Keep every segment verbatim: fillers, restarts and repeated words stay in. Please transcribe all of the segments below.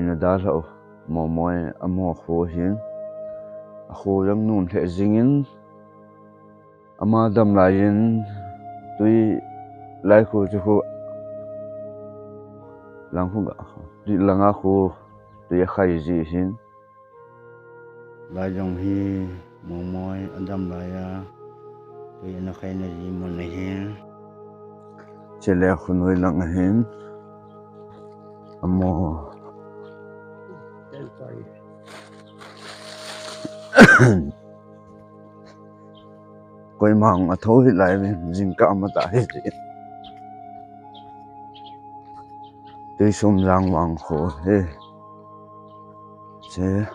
Nadalhah u, Momoi amo kho hin, akho jong nun lheh jingin, ama dam laiyin, tui lai khu chu khu, lang khu ga, tui langa khu, tui akhai ji hin. Lai jong hi Momoi adam laiya, tui ana khaina ji mun ahin. Chule khonoi lang ahin. Amo. Koima hung athou hih lai ve, jingkah matah hi ti. Tuisum Jangvang kho hi. Che.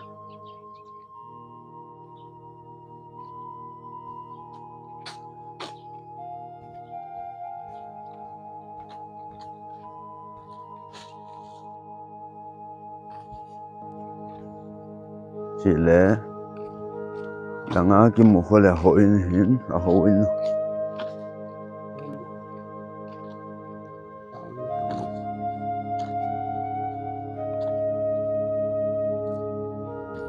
Chule, langa kimu kho le houin hin, ahouin.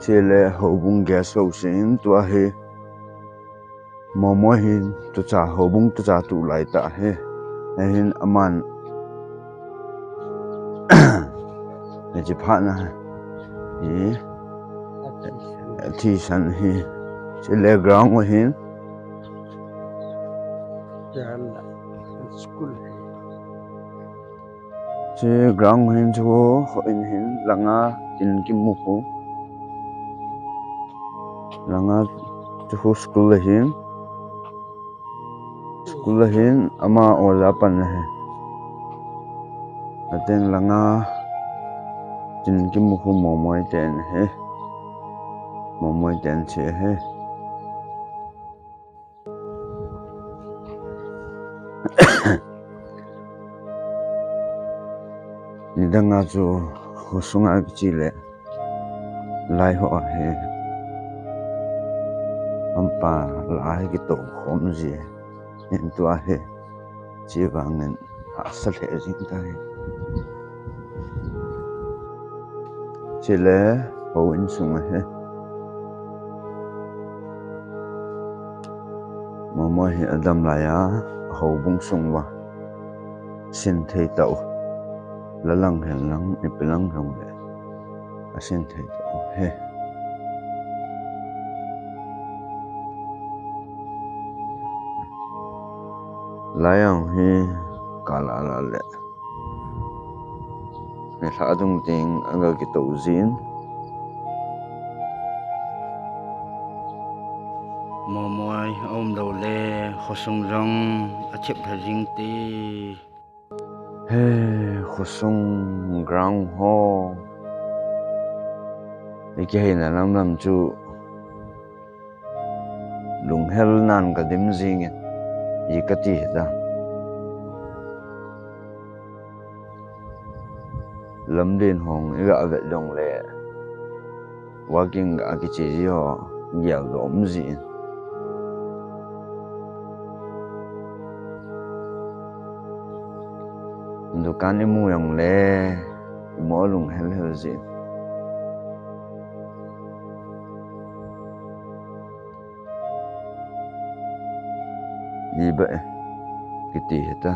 Chule, houbung guest house in, tua hi. Momoi hin tucha, houbung tucha tu lai tah hi. Ahin aman. Hiche phat na hi. Thisan hi. Chule ground u hin. School. Che ground hin chu, houin hin, langa tin kimu khu. Langa chu khu school ahin. School ahin, ama oja pan ahi. Atin langa tin kimu khu Momoi ten ahi. Momoi ten che ahi. Nidanga chu khosunga kiche le lai ho ahi. Hampa la hi kitou khom ji. Hin tua hi. Chevangin hahsa lheh jing tai. Chule houin sung ahi. Momoi hi adam laiya, houbung sung uva. Sin thei tau. La lang hen lang, ipi lang jong le. Asin thei tau ahi. Lai ang hi kala la le. Nilhah dung teng aga kitou jin. Momoi aum lou le, khosung jong athip lha jing ti. He, khosung ground ho. Ikiheina lam lam chu. Lunghel nan kadim jingin, i kati hita. Lamlen hong iga vet jongle, walking ga kiche ji ho, geldoh um jin. Dukan imu jongle, imo lunghel hel jin. Iba e, kiti hita.